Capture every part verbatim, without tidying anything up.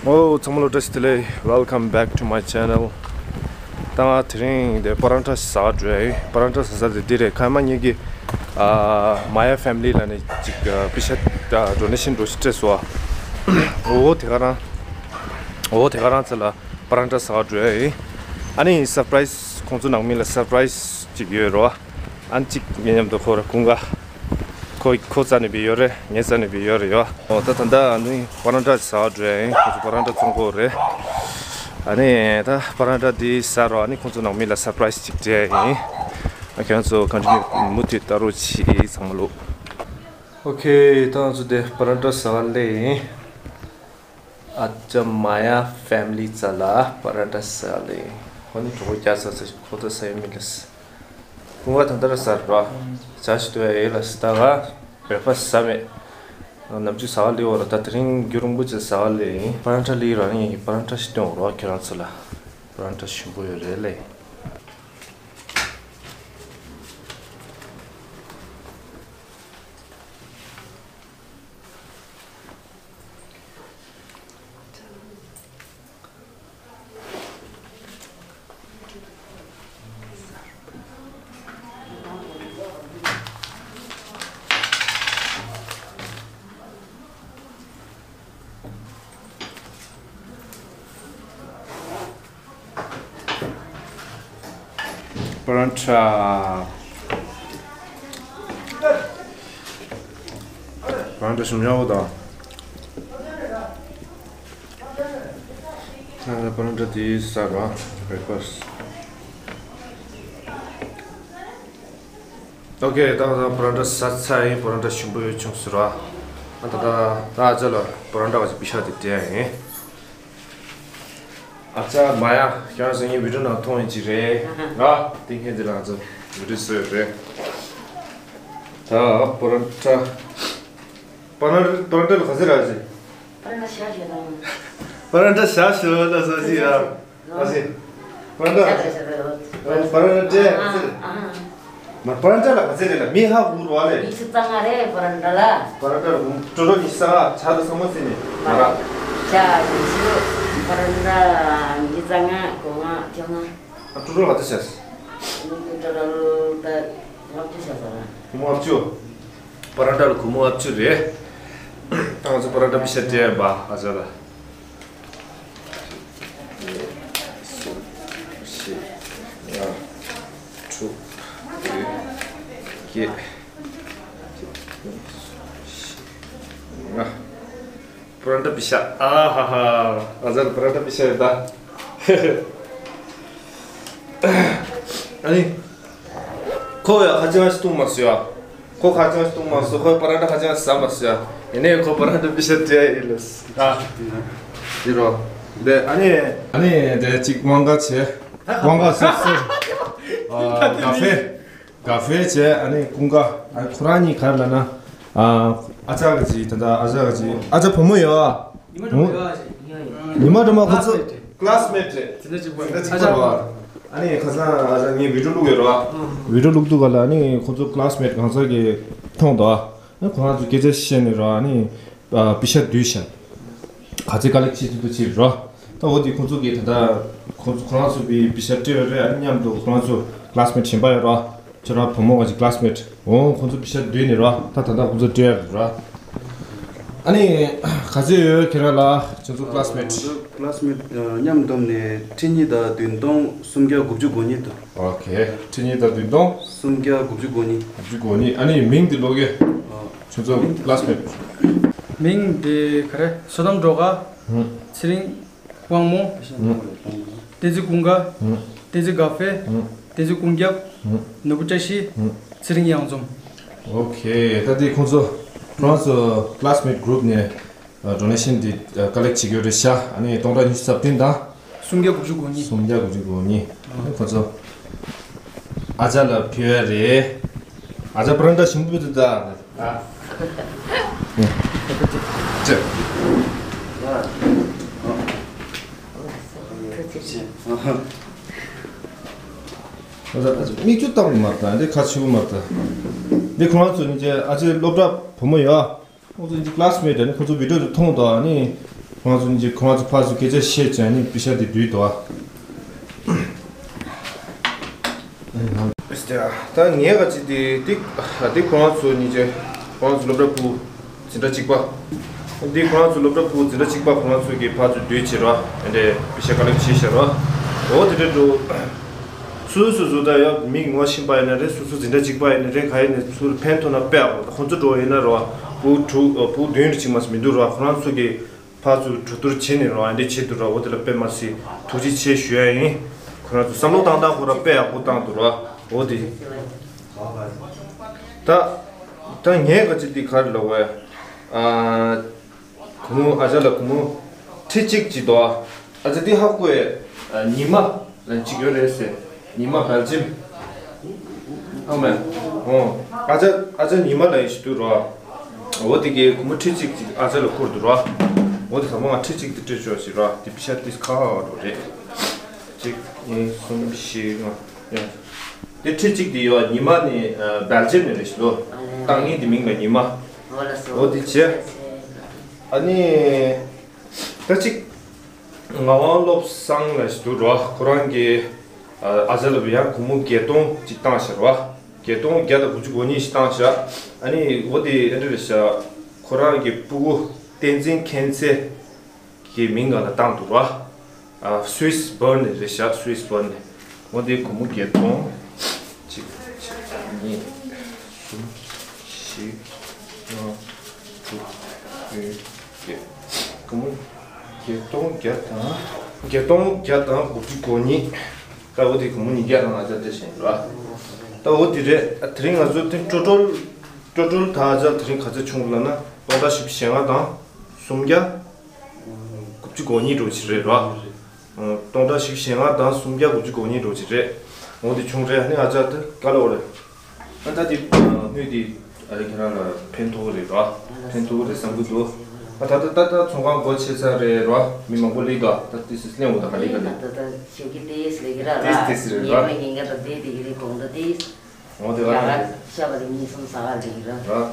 ཨོ། ཚང་མ་ལ་བཀྲ་ཤིས་བདེ་ལེགས། Welcome back to my channel. ད་ང་དེ་རིང་དེ་པ་རན་ཊ་ཟ་བར་འགྲོ་ཡ་ཡིན། པ་རན་ཊ་ཟ་ས་དེ་འདི་རེད། ཁ་མ་ཉིན་གྱི་ཨ་མ་ཡ་ཕེ་མི་ལི་ལབ་ནས་ཅིག་ཨ་པི་ཤ་ཨ་ཌོ་ནེ་ཤན་འགྲོ་ཞིག་སྤྲད་སོང་ཨ། ཨོ་དེ་ག་རང་ཨོ་དེ་ག་རང་ཚེ་ལ་པ་རན་ཊ་ཟ་བར་འགྲོ་ཡ་ཡིན། ཨ་ནི་སར་པ་རའི་ཛི་ཁོང་ཚོ་ནང་མི་ལ་སར་པ་རའི་ཛི་ཅིག་ཡོད་རོ། ཨ་ནི་གཅིག་ངའི་མཉམ་དུ་ཁོ་ར་ཀུན་དགའ། ཁོ་ཁོ་རྩ་ནས་བི་ཡོད་རེད། ངའི་རྩ་ནས་བི་ཡོད་རེད་ཡོ། ཨོ་ད་ད་ལྟ་ཨ་ནི་པ་རན་ཊ་ཟ་བར་འགྲོ་ཡ་ཡིན། ཁོ་ཚོ་པ་རན་ཊ་བཙོང་གི་ཡོད་རེད། ཨ་ནི་ད་པ་རན་ཊ་འདི་ཟ་རོགས། ཨ་ནི་ཁོ་ཚོ་ནང་མི་ལ་སར་པ་རའི་ཛི་ཅིག་སྤྲད་ཡ་ཡིན། ཨ་ཁྱེད་རང་ཚོ་ཀོན་ཊི་ནིའུ་མུ་མཐུད་ལྟ་རོགས་གྱིས་ཚང་མ་ལོ། ཨོ་ཁེ། ད་ང་ཚོ་དེ་པ་རན་ཊ་ཟ་བར་སླེབས་ཡིན། ཨ་ཅག་མ་ཡ་ཕེ་མི་ལི་རྩ་ལ་པ་རན་ཊ་ཟ་ལེ། ཁོ་ནི་གྲོགས་པོ་རྒྱག་ཚར་ཚར་ཁོ་ཚོ་ཟ་ཡི་མི་ལ་སི། ཀུན་དགའ་ད་ལྟ་ར་ཟ་ར་བ། ཇ་ཞིག་ལྟོས་ཡ་ཡེ་ལ་སི་ད་ག་བེག་ཕ་སི་ཟ་མེད། ནམ་རྒྱུན་ཟ་བ་ལེ་འོ་ར། ད་དེ་རིང་རྒྱུན་རིང་པོ་ཅིག་ཟ་བ་ལེ་ཡིན། པ་རན་ཊ་ལི་ར་ནི་པ་རན་ཊ་ཞིག་སྟོན་འོ་ར་ཁྱེད་རང་ཚོ་ལ། པ་རན་ཊ་ཞིམ་པོ་ཡོད་རེད་ལེ། པ་རན་ཊ། པ་རན་ཊ་ཞིམ་ཡག་པོ་དང་། ང་ཚོ་པ་རན་ཊ་དེ་ཟ་ར་བ། བེག་ཕ་སི། ཨོ་ཁེ། ད་ང་ཚོ་པ་རན་ཊ་ཟ་ཚར་ཡིན། པ་རན་ཊ་ཞིམ་པོ་ཡོད་བྱུང་ཟེར་བ། ཨ་ད་ད་ད་ཨ་ཅག་ལ་པ་རན་ཊ་ག་ཅིག་པི་ཤ་དེ་སྤྲད་ཡ་ཡིན། ཨ་ཅག་མ་ཡ། ཁྱེད་རང་ཚོ་ངའི་བི་ཌིའོ་ནང་མཐོང་ཡིན་གྱི་རེད། ཨ་དེ་སྔོན་དེ་ལ་ང་ཚོ་བི་ཌིའོ་བཟོས་ཡོད་རེད། ད་པ་རན་ཊ། པ་རན་པ་རན་ཊ་ལ་ག་ཚོད་རག་ཅིག་པ་རན་ཊ་ཤ་ཤོད་དང་། པ་རན་ཊ་ཤ་ཤོད་ལ་ཟ་ཅིག་ཡ། ཨ་ཅེ། པ་རན་ཊ། ཤ་ཤོད་དང་། པ་རན་ཊ་ག་ཚོད་རེད། ཨ་ཨ། མ་པ་རན་ཊ་ལ་ག་ཚོད་རེད་ལ་མི་ཧ་གོ་ར་ལེ། ཉི་ཤུ་རྩ་ལྔ་རེད་པ་རན་ཊ་ལ། པ་རན་ཊ་ལ་ཀྲོ་ཀྲོ་ཉི་ཤུ་རྩ་ལྔ། ཇ་དང་ཚང་མ་བརྩིས་ནས་མ་ར། ཇ་ཉི་ཤུ། པ་རན་ཊ་ཉི་ཤུ་རྩ་ལྔ། སྒོར་ལྔ་བཅོ་ལྔ། ཨ་ཀྲོ་ཀྲོ་ག་ཚོད་བྱས། ཀྲོ་ཀྲོ་ད་ལྔ་བཅུ་བྱས་ས་ར། སྒོར་མོ་ལྔ་བཅུ། པ་རན་ཊ་ལ་སྒོར་མོ་ལྔ་བཅུ་རེད། ད་ང་ཚོ་པ་རན་ཊ་པི་ཤ་སྤྲད་ཡ་ཡིན་པ། ཨ་ཅག་ལ། གཉིས། གསུམ། བཞི། ལྔ། དྲུག་བདུན། བརྒྱད། ལྔ། པ་རན་ཊ་པི་ཤ། ཨ་ཧ་ཧ། ཨ་ཅག་ལ་པ་རན་ཊ་པི་ཤ་ཡོད་ད། ཨ་ནི། ཁོ་ཡ་ཁ་ཅང་ཞིག་བཏུང་མ་སོང་ཡ། ཁོ་ཁ་ཅང་ཞིག་བཏུང་མ་སོང་། ཁོ་པ་རན་ཊ་ཁ་ཅང་ཞིག་ཟ་མ་སོང་ཡ། ཡིན་ནའི་ཁོ་པ་རན་ཊ་པི་ཤ་སྤྲད་ཡ་ཡིན་ལ། ཨ། འདི་རོ། དེ་ཨ་ནི། ཨ་ནི་དེ་གཅིག་དབང་ག་བྱས། དབང་ག་སོ་སོ། ཨ། ཀ་ཧྥེ། ཀ་ཧྥེ་བྱས། ཨ་ནི་ཀུན་དགའ། ཨ་ཁོ་རང་གཉིས་ག་རེ་ལབ་ན། ཨ། ཨ་ཅག་གི་ཅིག་ད་ལྟ་ཨ་ཅག་གི་ཅིག་ཨ་ཅག་བུ་མོ་ཡོད་ཨ། ཉི་མ་འགྲོ་ཡོད་ཨ་ཅིག་ཉི་མ་འགྲོ་མ་ཁོ་ཚོ་ཀི་ལ་སི་མེ་ཊི་རེད། དེ་འདྲ་གཅིག་པ་ཨ་ཅག་རེད་བ། ཨ་ནི་ཁ་སང་ཨ་ཅག་ངས་བི་ཌིའོ་བླུགས་ཡོད་རེད་བ། བི་ཌིའོ་བླུགས་དུས་ག་ལ་ཨ་ནི་ཁོ་ཚོ་ཀི་ལ་སི་མེ་ཊི་གང་ཟག་གིས་མཐོང་འདུག་ཨ་ནི་ཁོ་རང་ཚོ་སྐད་ཆ་བཤད་ནས་ར། ཨ་ནི་པི་ཤ་བསྡུས་ཤག་ག་ཚོད་ཀ་ལེག་བྱེད་ཀྱི་འདུག་ཅེས་ར། ད་འོ་དེ་ཁོ་ཚོ་གིས་ད་ལྟ་ཁོ་ཚོ་ཁོ་རང་ཚོ་པི་པི་ཤ་སྤྲད་ཡོད་རེད། ཨ་ནི་མཉམ་དུ་ཁོ་རང་ཚོ་ཀི་ལ་སི་མེ་ཊི་གཞན་པ་ཡོད་ར། ཁྱོད་རང་བུ་མོ་ག་ཅིག་ཀི་ལ་སི་མེ་ཊི། འོ་ཁོ་ཚོ་པི་ཤ་བསྡུས་ནས་ར། ད་ད་ལྟ་ཁོ་ཚོ་སྤྲད་ཡོད་ར། ཨ་ནི་ག་ཚོད་ཡོད་ཁྱེད་རང་ལ་ཁྱོད་ཚོ་ཀི་ལ་སི་མེ་ཊི། ཀི་ལ་སི་མེ་ཊི་མཉམ་བསྡོམས་ནས་ཁྲི་གཉིས་དང་བདུན་སྟོང་སུམ་བརྒྱ་དགུ་བཅུ་གོ་གཉིས་འདུག་ཨོ་ཁེ། ཁྲི་གཉིས་དང་བདུན་སྟོང་། སུམ་བརྒྱ་དགུ་བཅུ་གོ་གཉིས། དགུ་བཅུ་གོ་གཉིས། ཨ་ནི་མིང་འདི་ཀློག་གི། ཨ། ཁྱོད་ཚོ་ཀི་ལ་སི་མེ་ཊི། མིང་འདི་ག་རེ། བསོད་ནམས་སྒྲོལ་དཀར། ཧུམ། ཚེ་རིང་། དབང་མོ། ཧུམ། བསྟན་འཛིན་ཀུན་དགའ། ཧུམ། བསྟན་འཛིན་དགའ་འཕེལ། ཧུམ། བསྟན་འཛིན་ཀུན་ཁྱབ། ཧུམ། ནོར་བུ་བཀྲ་ཤིས། ཧུམ། ཚེ་རིང་གཡང་འཛོམས། ཨོ་ཁེ། ད་འདི་ཁོང་ཚོ་ཁོ་རང་ཚོ་ཀི་ལ་སི་མེ་ཊི་གུ་རུབ་ནས་ཨ་ཌོ་ནེ་ཤན་འདི་ཨ་ཀ་ལེག་བྱེད་ཀྱི་ཡོད་རེད་ཤག་ཨ་ནི་སྟོང་ཕྲག་ཉི་ཤུ་རྩ་བདུན་དང་། སུམ་བརྒྱ་དགུ་བཅུ་གོ་གཉིས། སུམ་བརྒྱ་དགུ་བཅུ་གོ་གཉིས། ཨ་ནི་ཁོ་ཚོ་ཨ་ཅག་ལ་ཕུལ་བ་རེད། ཨ་ཅག་པ་རན་ཊ་ཞིམ་པོ་འདུག་ད། ཨ། ཅེ། ཨ་ཅག་མིག་ཆུ་བཏང་མ་ད། འདི་ཁ་ཆེ་པོ་མ་ད། འདི་ཁོ་རང་ཚོ་ནི་ཅེ་ཨ་ཅེ་སློབ་གྲྭ་བུ་མོ་ཡོད། ཁོང་ཚོ་ཀི་ལ་སི་མེ་ཊི་ནི་ཁོང་ཚོ་བི་ཌིའོ་དེ་མཐོང་དང་ནི། ཁོང་ཚོ་གཉིས་ཀྱིས་ཁོང་ཚོ་ཕར་ཚུར་སྐད་ཆ་བཤད་བྱས་ནས་པེ་ཤག་དེ་བསྡུས་འདུག་ཨ། ད་ངས་ག་ཅི་དེ་ཏིག་ཏིག་ཁོང་ཚོ་གཉིས་ཀྱིས་ཁོང་ཚོ་སློབ་གྲྭ་ཕྲུ་གུ་འཛིན་གྲྭ་གཅིག་པ། འདི་ཁོ་རང་ཚོ་སློབ་གྲྭ་ཕྲུ་གུ་འཛིན་གྲྭ་གཅིག་པ་ཁོ་རང་ཚོ་གིས་ཕར་ཚུར་བསྡུས་བྱས་རོ། ཨེ་འདྲས་པེ་ཤག་ཀ་ལེག་བྱས་བཞག་རོ། འོ་དེ་འདྲས་འགྲོ། སོ་སོ་སོ་ད་ཡ་མི་ངོ་ཤེས་པ་ཡིན་ན་རེད། སོ་སོ་འཛིན་གྲྭ་གཅིག་པ་ཡིན་ན་རེད། ག་ཡིན་ན་ཚུར་ཕན་ཐོགས་ན་དཔེ་ཡག་པོ། ད་ཁོ་ཚོ་འགྲོ་ཡིན་ན་རོ། ཕྲུ་གུ་དྲུག་ཕྲུ་གུ་བདུན་རེ་གཅིག་མ་ཟད་མི་འདུག་རོ། ཁོ་རང་ཚོ་གིས་ཕར་ཚུར་གྲོས་བསྡུར་བྱས་ནས་རོ། ཨེ་འདྲས་བྱས་འདུག་རོ། འོ་དེ་ལ་དཔེ་མ་སྲིད་ཐུགས་རྗེ་ཆེ་ཞུ་ཡ་ཡིན། ཁོ་རང་ཚོ་བསམ་བློ་བཏང་སྟངས་ཁོ་རང་དཔེ་ཡག་པོ་བཏང་འདུག་རོ། འོ་དེ། ད་ད་ངས་ག་ཅི་འདི་ག་རེ་ལབ་དགོས། ཨ། གུང་མོ་ཨ་ཅག་ལ་གུང་མོ་ཁྲི་གཅིག་ཅིག་འདུག་ཨ་ཅག་འདི་ཧ་གོ་ཨེ། ཉི་མ་ལ་གཅིག་ཡོད་རེད་ཟེར། ཉི་མ་བལ་ཇམ། ཨ་མ། འོ། ཨ་ཅག་ཨ་ཅག་ཉི་མ་ལ་ཡིན་ཞིག་འདུག་རོ། འོ་དེ་གའི་གུང་མོ་ཁྲི་གཅིག་ཅིག་ཨ་ཅག་ལ་བསྐུར་འདུག་རོ། འོ་དེ་ཚང་མ་ང་ཁྲི་གཅིག་དེ་སྤྲད་ཆོག་ཞིག་རོ། དེ་པེ་ཤག་དེ་ཁ་ཁ་འགྲོ་རེད། གཅིག་གཉིས་གསུམ་བཞི་ལྔ། ཡ། དེ་ཁྲི་གཅིག་དེ་ཡོད། ཉི་མ་ནི་ཨ་བལ་ཇམ་ནས་རེད་ཞིག་ལོ། ཨ་ལེ། ཏང་ངེ་དེ་མིང་ལ་ཉི་མ། འོ་ལ་སོ། འོ་དེ་བྱས། ཨ་ནི། ད་གཅིག་ངག་དབང་བློ་བཟང་ལ་ཞིག་འདུག་རོ། ཁོ་རང་གི་ཨ་ཨ་ཅག་ལ་ཡང་སྒོར་མོ་བརྒྱད་སྟོང་ཅིག་བཏང་ཤག་རོ། བརྒྱད་སྟོང་བརྒྱ་དང་དགུ་བཅུ་གོ་གཉིས་ཤིག་བཏང་ཤག་ཨ་ནི་འོ་དེ་ཨེ་འདྲ་རེད་ཤག་ཁོ་རང་གི་སྤུ་གུ་བསྟན་འཛིན་མཁྱེན་བརྩེ་གི་མིང་སྒང་ལ་བཏང་འདུག་རོ། ཨ་སུའིས་བར་ནས་རེད་ཤག་སུའིས་བར་ནས། འོ་དེ་སྒོར་མོ་བརྒྱད་སྟོང་། གཅིག་གཅིག་གཉིས། གསུམ། བཞི། ལྔ། དྲུག་བདུན། བརྒྱད། སྒོར་མོ་བརྒྱད་སྟོང་བརྒྱ་དང་། བརྒྱད་སྟོང་བརྒྱ་དང་དགུ་བཅུ་གོ་གཉིས། ད་འོ་དེ་སྒོར་མོ་ཉིས་བརྒྱ་དང་ང་ཚོ་སྤྲད་བཞག་ར། ད་འོ་དེ་རེད། ཨ་དེ་རིང་ང་ཚོ་དེ་ཊོ་ཊལ་ཊོ་ཊལ་ད་ཨ་ཅག་དེ་རིང་ག་ཚོད་བྱུང་ལབ་ན་སྟོང་ཕྲག་བཞི་བཅུ་ཞེ་ལྔ་དང་སུམ་བརྒྱ་དགུ་བཅུ་གོ་གཉིས་འགྲོ་ཅིག་རེད་ར། སྟོང་ཕྲག་བཞི་བཅུ་ཞེ་ལྔ་དང་སུམ་བརྒྱ་དགུ་བཅུ་གོ་གཉིས་འགྲོ་ཅིག་རེད། འོ་དེ་བྱུང་རེད། ཨ་ནི་ཨ་ཅག་དེ་ག་ལ་འོ་རེད། ཨ་ད་དེ་དངུལ་དེ་ཨ་རེ་ཁྱེད་རང་ལ་ཕན་ཐོགས་རེད་ར། ཕན་ཐོགས་རེད་བསམ་གི་འདུག་ཨ་ད་ད་ད་ད་ཚོང་ཁང་སྒོ་ཕྱེ་ཚར་རེད་ར། མི་མང་པོ་སླེབས་འདུག་ད་ཏིས་ཏིས་སླེབས་འོང་ད་ག་ལེ་ག་ལེ། ད་ད་ཞོགས་ཀྱི་ཏིས་ལེགས་ར། ཏིས་ཏིས་རེད་ར། ཉི་མ་ཉིན་འགའ་ད་དེ་དེ་གི་རེད་གོང་ད་ཏིས། འོ་དེ་ཡ་ར། ཤ་བ་དེ་གཉིས་གསུམ་ཟ་བ་རེད་ར། ར།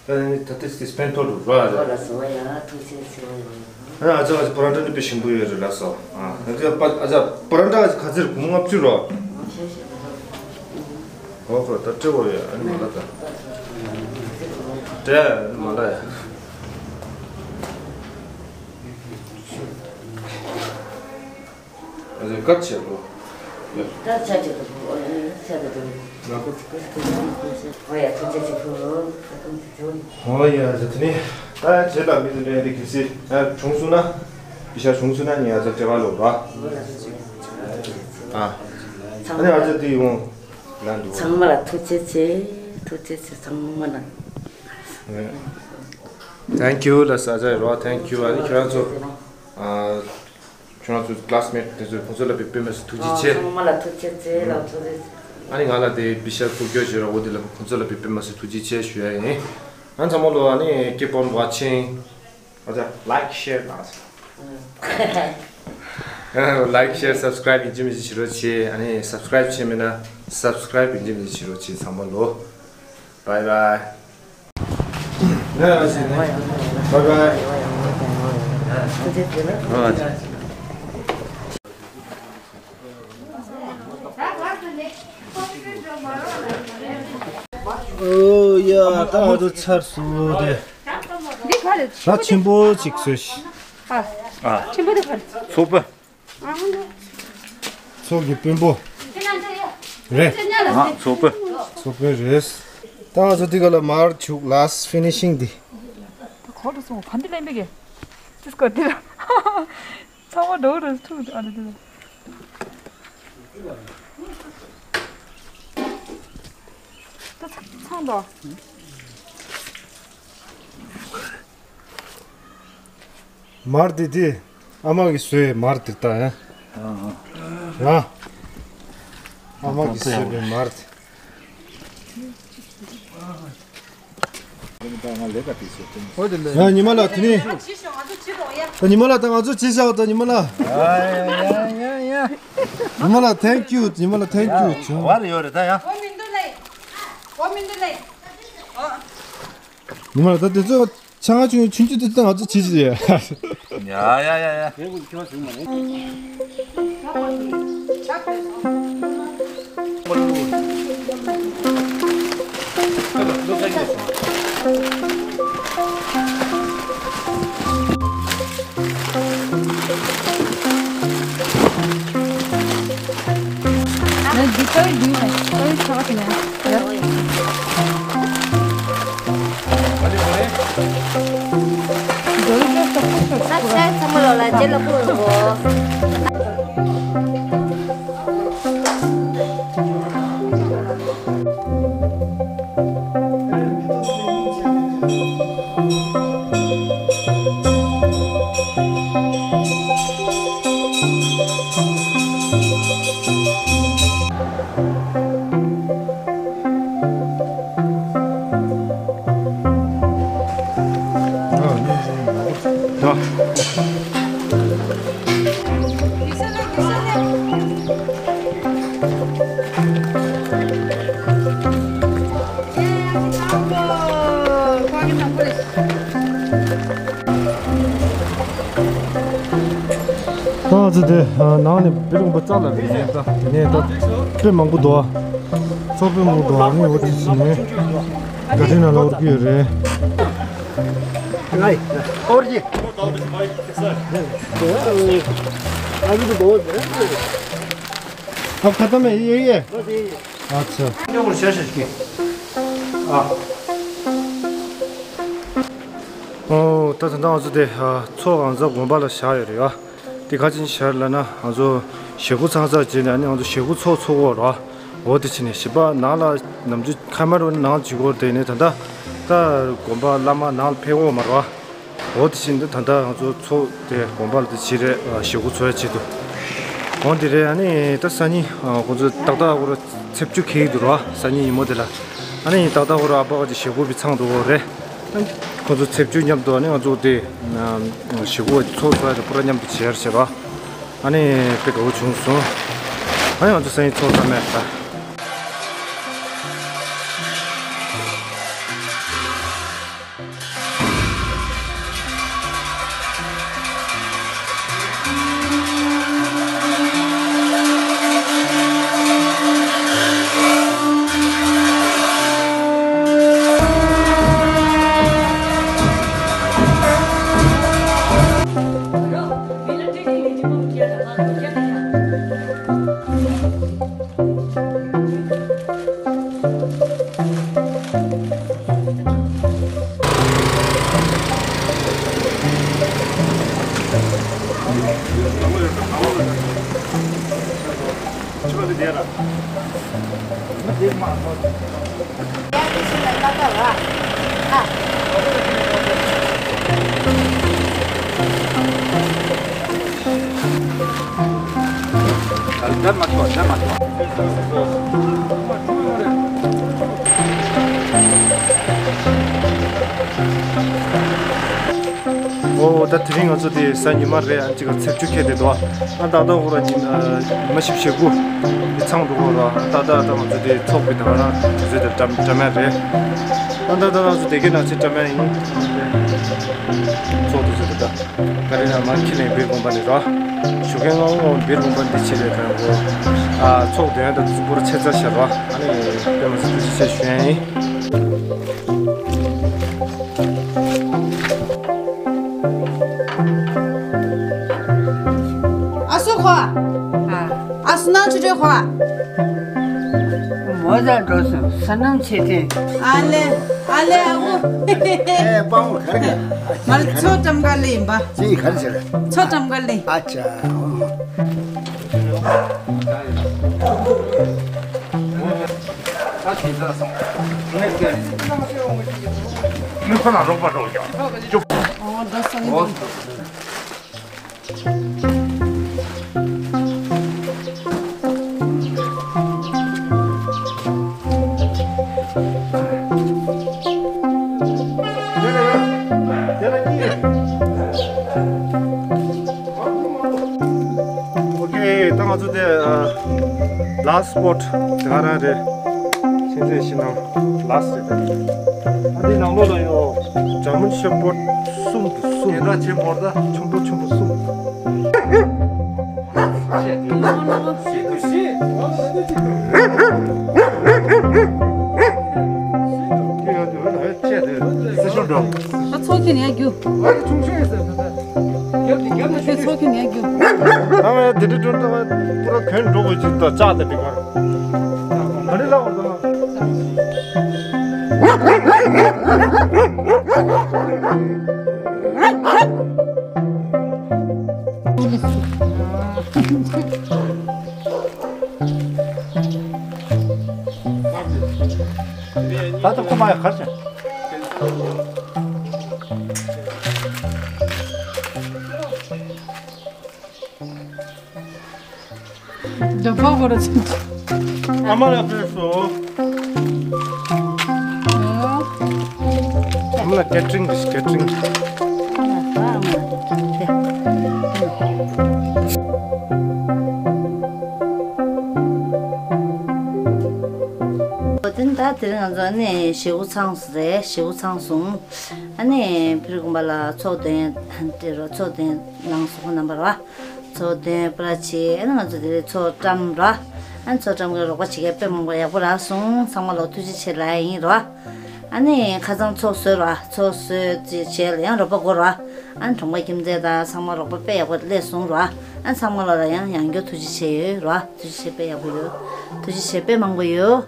ད་ནི་ད་ཏིས་ཏིས་ཕན་ཐོགས་འདུག་ར། ཨོ་ལ་སོ་ཡ་ཐུགས་རྗེ་ཆེ་བ་ཡོད། ཨ་ཨ་ཅག་ཨ་ཅག་པ་རན་ཏྲ་ནི་དཔེ་ཞིམ་པོ་ཡོད་རེད་ལགས་སོ། ཨ་ཨ་ཅག་པ་ཨ་ཅག་པ་རན་ཏྲ་ག་ཚོད་རེད། སྒོར་མོ་ལྔ་བཅུ་རོ། ཨོ་ཧོ་ད་སྤྲད་དགོས་ཡོད། ཨ་ནི་མ་ལ་ད། སྤྲད་ཨ་ནི་མ་ལ་ཡ། ཨ་ཅག་དཀར་ཆེ་ལོ། དཀར་ཆ་ཆེ་ལོ། ཨོ་ཡ་ཆ་ཆེ་ལོ། ང་ཁོ་ཨོ་ཡ་ཐུགས་རྗེ་ཆེ་ལོ། ཨོ་ཡ་ཟེར་དེ་ནི་ད་བྱེད་ལ་མི་དེ་འདྲ་འདི་གལ་སྲིད་ཨ་བྱུང་སོང་ན། པེ་ཤག་བྱུང་སོང་ན་ངས་ཨ་ཅག་སྤྲད་ག་ལོག་ར། ཨ་ཨ་ནི་ཨ་ཅག་དེ་ཡོང་ལ་འདུག་ཚང་མ་ལ་ཐུགས་རྗེ་ཆེ། ཐུགས་རྗེ་ཆེ་ཚང་མ་ལ། Thank you ལ་ས་ཨ་ཅག་ར། Thank you ཨ་ནི་ཁྱེད་རང་ཚོ་ཨ། ཁྱོད་རང་ཚོ་classmate དེ་ཚོས་ཁོང་ཚོ་ལ་དཔེ་དཔེ་མི་སྲིད་ཐུགས་རྗེ་ཆེ། ཚང་མ་ལ་ཐུགས་རྗེ་ཆེ་ལ་ཐུགས་རྗེ་ཆེ། ཨ་ནི་ང་ལ་དེ་པེ་ཤག་བསྐུར་རྒྱུ་བྱེད་རོགས་འོ་དེ་ལ་ཁོང་ཚོ་ལ་དཔེ་དཔེ་མི་སྲིད་ཐུགས་རྗེ་ཆེ་ཞུ་ཡ་ཡིན། ཨ་ཚང་མ་ལོ་ཨ་ནི་keep on watching. ཨ་ཅག་like share ལ། like share subscribe ཡིན་གཅིག་མིན་གཅིག་བྱེད་རོགས་བྱེད། ཨ་ནི་subscribe བྱས་མེད་ན་subscribe ཡིན་གཅིག་མིན་གཅིག་བྱེད་རོགས་བྱེད་ཚང་མ་ལོ། Bye bye. Bye bye. ཨོ་ཡ་ད་ང་ཚོ་ཚར་སོང་དེ། འདི་ག་རེད། ད་ཆེན་པོ་ཅིག་བཟོས་ཤིག་ཨ། ཆེན་པོ་དེ་ག་རེད། ཚོགས་པ། ཚོགས་ཀྱི་དཔོན་པོ་རེད། ཨ་ཚོགས་པ། ཚོགས་དཔོན་རེད། ད་ང་ཚོ་འདི་ག་ལ་མར་བྱུག last finishing འདི། ད་གོ་རུ་སོང་ག་འདི་ལེན་པའི་གེ། ཅིས་གོ་འདི་ལ། ཚང་མ་འགྲོ་རུ་ཐུག་ཨ་ལ་འདི་ལ། ད་ཚང་ཚང་དོ། མར་དེ་དེ་ཨ་མ་གིས་བཟོས་མར་དེ་ལྟ་ཡ། ཨ་མ་གིས་བཟོས་པའི་མར་དེ། ཡ་ཉི་མ་ལགས་དེ་ནི། ད་ཉི་མ་ལགས་ད་ང་ཚོ་ཅི་བྱ་བ་ད་ཉི་མ་ལགས། ཉི་མ་ལགས་thank you ཉི་མ་ལགས་thank you བྱུང་། བར་ཡོད་རེད་ད་ཡ། ཉི་མ་ལགས་ད་དེ་ཚོ། ཆང་ཆུང་ཆུང་ཆུང་དེ་ང་ཚོ་བྱེད་ཀྱི་ཡོད། ཡ་ཡ་ཡ་ཡ། ད་ང་ཚོ་དེ་ནང་ནས་བེར་ཀོང་པ་རྩ་ལ་རེད། ད་དེ་ནས་ད་དཔེ་མང་པོ་འདུག་ཚོགས་དཔེ་མང་པོ་འདུག་ཨ་ནི་འོ་དེ་ཕྱིན་ནས་ག་རེ་ནང་ལོག་གི་ཡོད་རེད། ཨ་ཁ་ཏ་མེ་ཡེ་ཡེ། ཨ་ཚ། ཨོ་ད་ད་ང་ཚོ་དེ་ཚོགས་གང་ཟག་དགོན་པ་ལ་བཞག་ཡོད་རེད་ཡ། དེ་ག་ཅིན་ཞར་ལ་ན་ང་ཚོ་ཞེ་དགུ་ཚང་ས་བྱས་ནས་ཨ་ནི་ང་ཚོ་ཞེ་དགུ་ཚོགས་ཚོགས་འོ་ར། འོ་དེ་ཕྱིན་ནས་ཞིབ་པ་ནང་ལ་ནམ་རྒྱུན་ཁ་མར་འོ་ནང་བྱེད་དགོས་དེ་ནས་ད་ལྟ་ད་དགོན་པ་བླ་མ་ནང་ལ་ཕེབས་འོ་མ་ར། འོ་དེ་བཞིན་དུ་ད་ལྟ་ང་ཚོ་ཚོགས་དེ་དགོན་པ་ལ་དེ་བྱེད་རེད་ཞེ་དགུ་ཚོགས་ཡ་ཆེད་དུ། འོ་འདི་རེད་ཨ་ནི་ད་སང་ཉིན་ཁོང་ཚོ་ཏག་ཏག་ཁོ་ར་ཚེས་བཅུ་ཁེལ་གྱི་འདུག་ར་སང་ཉིན་ཉིན་མོ་དེ་ལ། ཨ་ནི་ཏག་ཏག་ཁོ་ར་ཨ་ཕ་ག་ཅིག་ཞེ་དགུ་བི་ཚང་འདུག་འོ་རེད། ཁོང་ཚོ་ཚེས་བཅུ་མཉམ་དུ་ཨ་ནི་ང་ཚོ་དེ་ཞེ་དགུ་ཚོགས་ཚོགས་ཡ་དེ་པུ་ར་མཉམ་དུ་བྱེད་ཡ་བྱེད་ར། ཨ་ནི་དཔེ་དགའ་བོ་བྱུང་སོང་། ཨ་ནི་ང་ཚོ་སང་ཉིན་ཚོགས་ཚང་མས་ད། ཨོ་ད་དེ་རིང་ང་ཚོ་དེ་གཟའ་ཉི་མ་རེད། ཨ་ཅིག་ཚེས་བཅུ་ཁེལ་ཏེ་འདུག་ཨ་ཏག་ཏག་འོ་ར་ཉི་མ་ཉི་མ་བཞི་བཅུ་ཞེ་དགུ་མི་ཚང་འདུག་འོ་ར། ཨ་ཏག་ཏག་ད་ང་ཚོ་དེ་ཚོགས་པའི་དེ་ང་རང་དུས་ཚོད་དེ་བཀྲམ་བཀྲམ་ཡ་རེད། ཨ་ཏག་ཏག་ང་ཚོ་དེ་གའི་ནང་ཚེ་བཀྲམ་ཡ་ཡིན། ཚོགས་དུས་ཚོད་དེ་ད་ག་རེ་ན་མ་ཁྱི་ལེན་བེར་དགོན་པ་ནས་ར་ཞོགས་ཀས་སྔ་བོ་བེར་དགོན་པ་འདི་བྱེད་པའི་དང་པོ་ཨ་ཚོགས་དེ་ཡང་ད་དུས་ཚོད་པོ་ར་ཆེ་ཚར་ཤག་ར། ཨ་ནི་དཔེ་མ་སྲིད་ཐུགས་རྗེ་ཆེ་ཞུ་ཡ་ཡིན། ཨ་སུ་ཁོ། ཨ་སུ་ནང་ཆུ་ཆུ་ཁོ། མོ་ཟ་འགྲོ་སོང་ས་ནམ་ཆེ་ཐེ། ཨ་ལེ། ཨ་ལེ་ཨ་བུ། ཨེ་སྤང་བོ་ག་རེ་ག་མ་ལ་ཚོ་ཀྲམ་ག་ལེ་ཡིན་པ། ཅི་ག་རེ་ཟེར། ཚོ་ཀྲམ་ག་ལེ། ཨ་ཅག་ད་དེ་ཚ་སོང་། ངས་ཀྱི་མི་ཁོ་ན་རོགས་པ་རོགས་ཀྱང་། ཅོ། ཨོ་ད་སང་། ཨོ། ཨོ་ཁེ། ད་ང་ཚོ་དེ་ལཱ་སི་སི་པོཊ་དེ་ག་རང་རེད། ཆེན་ཚེ་ཤི་ནང་ལཱ་སི་རེད། ཨ་འདི་ནང་ལོགས་ལ་ཡོད། German Shepherd གསུམ་གསུམ། དེ་འདྲ་བྱེད་བོར་ད། ཆུང་ཆུང་ཆུང་གསུམ། ཨ་ཚོགས་ཀྱི་ནས་རྒྱུ། ཨ་ཚོགས་ཀྱི་ནས་རྒྱུ། ཨ་མ་དེ་འདྲ་སྒྲུང་ད་པུ་ར་གོན་འགྲོ་དགོས་ཀྱི་ད་ལྕགས་དེ་འདྲ་གར། ཨ་ནི་ལ་འོང་ད། ད་ལྟ་ཁོ་མ་ཡ་གར་ཆེན། འདི་ཕོ་བོ་ར་ཚིག་ཨ་མ་ལ་ཕེབས་སོ། ཨ་མ་ལ་ཀེ་ཊི་རིང་རེད། ཀེ་ཊི་རིང་། འོ་དེ་ད་དེ་རིང་ང་ཚོ་ནི་ཞེ་པོ་ཚང་སོང་རེད། ཞེ་པོ་ཚང་སོང་། ཨ་ནི་ཕེབས་དགོན་པ་ལ་ཚོགས་གདན་སྤྲད་རོགས། ཚོགས་གདན་བླངས་སོ་ཁོང་རྣམ་པ་ར། ཚོགས་གདན་པར་བྱས། ཨ་ནི་ང་ཚོ་དེ་རིང་ཚོགས་བཀྲམ་ར། ཨ་ནི་ཚོགས་བཀྲམ་གི་རོགས་པ་བྱེད་མཁན་དཔེ་མང་པོ་ཡག་པོ་རག་སོང་། ཚང་མ་ལ་ཐུགས་རྗེ་ཆེ་ལབ་ཡ་ཡིན་ར། ཨ་ནི་ཁ་སང་ཚོགས་གསོལ་ར། ཚོགས་གསོལ་ཅིག་བྱས་ལ་ཡང་རོགས་པ་དགོས་ར། ཨ་ནི་གྲོང་པ་ཁྱིམ་མཚེས་དང་ཚང་མ་རོགས་པ་དཔེ་ཡག་པོ་སླེབས་སོང་ར། ཨ་ནི་ཚང་མ་ལ་ལ་ཡང་ཡང་བསྐྱར་ཐུགས་རྗེ་ཆེ་ཡོད་ར། ཐུགས་རྗེ་ཆེ། དཔེ་ཡག་པོ་ཡོད། ཐུགས་རྗེ་ཆེ། དཔེ་མང་པོ་ཡོད།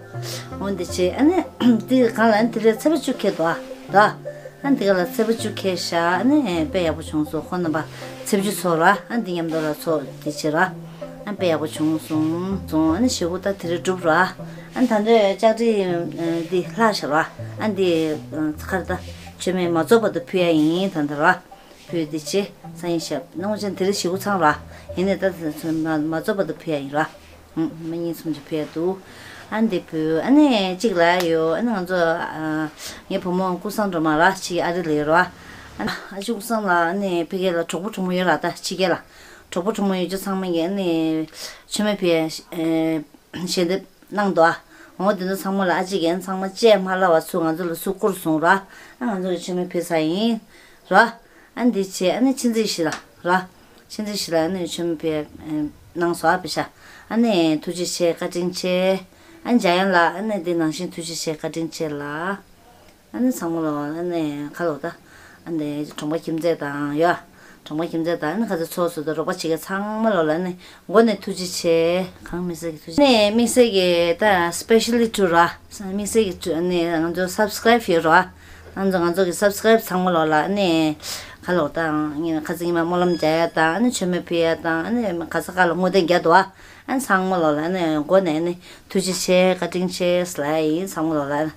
འོན་ཏེ་ཆེ། ཨ་ནི་དེ་གང་ལ་ཨ་ནི་དེ་རིང་ཚེས་པ་བཅུ་འཁེལ་འདུག་ཨ། ར། ཨ་འདི་ག་ལ་ཚེས་པ་བཅུ་འཁེལ་ཤག་ཨ་ནི་དཔེ་ཡག་པོ་བྱུང་སོང་། ཁོང་རྣམ་པ་ཚེས་བཅུ་ཚོགས་ར། ཨ་འདི་མཉམ་དུ་ལ་ཚོགས་འདི་བྱེད་ར། ཨ་དཔེ་ཡག་པོ་བྱུང་སོང་སོང་། ཨ་ནི་ཞེ་པོ་ད་དེ་རིང་གྲུབ་ར། ཨ་ད་འདོད་ལྕགས་རི་འདི་ལྷག་ཤག་ར། ཨ་འདི་ཁར་ད་མཆོད་མེ་མ་རྫོགས་བར་དུ་ཕུལ་ཡ་ཡིན། ད་འདི་ར་ཕུལ་འདི་བྱེད་ས་ཡིན་ཤག་སྣང་བ་ཅན་དེ་རིང་ཞེ་པོ་ཚང་ར། ཡིན་ནས་ད་མ་མ་རྫོགས་བར་དུ་ཕུལ་ཡ་ཡིན་ར། ཨུམ། མི་གཉིས་གསུམ་ཅིག་ཕེབས་འདུག་ཨ་འདི་བུ་ཨ་ནི་གཅིག་ལ་ཡོད། ཨ་ནི་ང་ཚོ་ཨ་ངའི་བུ་མོ་ཀུན་བཟང་སྒྲོལ་མ་ར། ཕྱི་ཨ་རི་ལ་ཡོད་ར། ཨ་ཨ་ཅེ་ཀུན་བཟང་ལགས་ཨ་ནི་ཕ་གི་ལ་གྲོགས་པོ་གྲོགས་མོ་ཡོད་ར། ད་ཕྱི་རྒྱལ་ལ་གྲོགས་པོ་གྲོགས་མོ་ཡོད་རྒྱུ་ཚང་མ་གིས་ཨ་ནི་མཆོད་མེ་ཕུལ་ཡ་ཞལ་འདེབས་གནང་འདུག་ཨ། འོ་དེ་ཚོ་ཚང་མ་ལ་ཨ་ཅེ་གིས་ཨ་ནི་ཚང་མ་བཅད་མ་ལབ་པ་ཚུར་ང་ཚོ་ལ་ཚུར་བསྐུར་སོང་ར། ཨ་ང་ཚོ་གིས་མཆོད་མེ་ཕུལ་ཚར་ཡིན་ར། ཨ་འདི་བྱས་ཨ་ནི་མཆོད་རྫས་ཤིག་ལ་ར། མཆོད་རྫས་ཤིག་ལ་ཨ་ནི་མཆོད་མེ་ཕུལ་གནང་སོང་ཨ། པེ་ཤ་ཨ་ནི་ཐུགས་རྗེ་ཆེ། བཀའ་དྲིན་ཆེ། ཨ་འཇམ་དབྱངས་ལགས་ཨ་ནི་འདི་ནང་བཞིན་ཐུགས་རྗེ་ཆེ། བཀའ་དྲིན་ཆེ་ལགས། ཨ་ནི་ཚང་མ་ལ་ཨ་ནི་ཁ་ལོ་ད་ཨ་ནི་གྲོང་པ་ཁྱིམ་མཚེས་དང་ཡོད། གྲོང་པ་ཁྱིམ་མཚེས་དང་ཨ་ནི་ཁ་ཚ་ཚོགས་སུ་ད་རོགས་པ་བྱེད་མཁན་ཚང་མ་ལ་ཨ་ནི་མགོ་ནས་ཐུགས་རྗེ་ཆེ། གང་དམིགས་བསལ་གྱི་ཐུགས་རྗེ་ཆེ། ཨ་ནི་དམིགས་བསལ་གྱི་ད་specially to ར། དམིགས་བསལ་གྱི་to ཨ་ནི་ང་ཚོ་subscribe ཡོད་ར། ང་ཚོ་ང་ཚོ་གི་subscribe ཚང་མ་ལོ་ལ་ཨ་ནི་ཁ་ལོ་དང་ཨ་ནི་ཁ་ཚིག་ཉི་མ་སྨོན་ལམ་རྒྱག་ཡ་དང་ཨ་ནི་མཆོད་མེ་ཕུལ་ཡ་དང་ཨ་ནི་ཁ་ཚ་ཁ་ལ་བསྔོ་རྟེན་རྒྱག་འདུག་ཨ། ཨ་ནི་ཚང་མ་ལོ་ལ་ཨ་ནི་མགོ་ནས་ཨ་ནི་ཐུགས་རྗེ་ཆེ། བཀའ་དྲིན་ཆེ་ལབ་ཡ་ཡིན། ཚང་མ་ལོ་ལ་ཨ་ནི་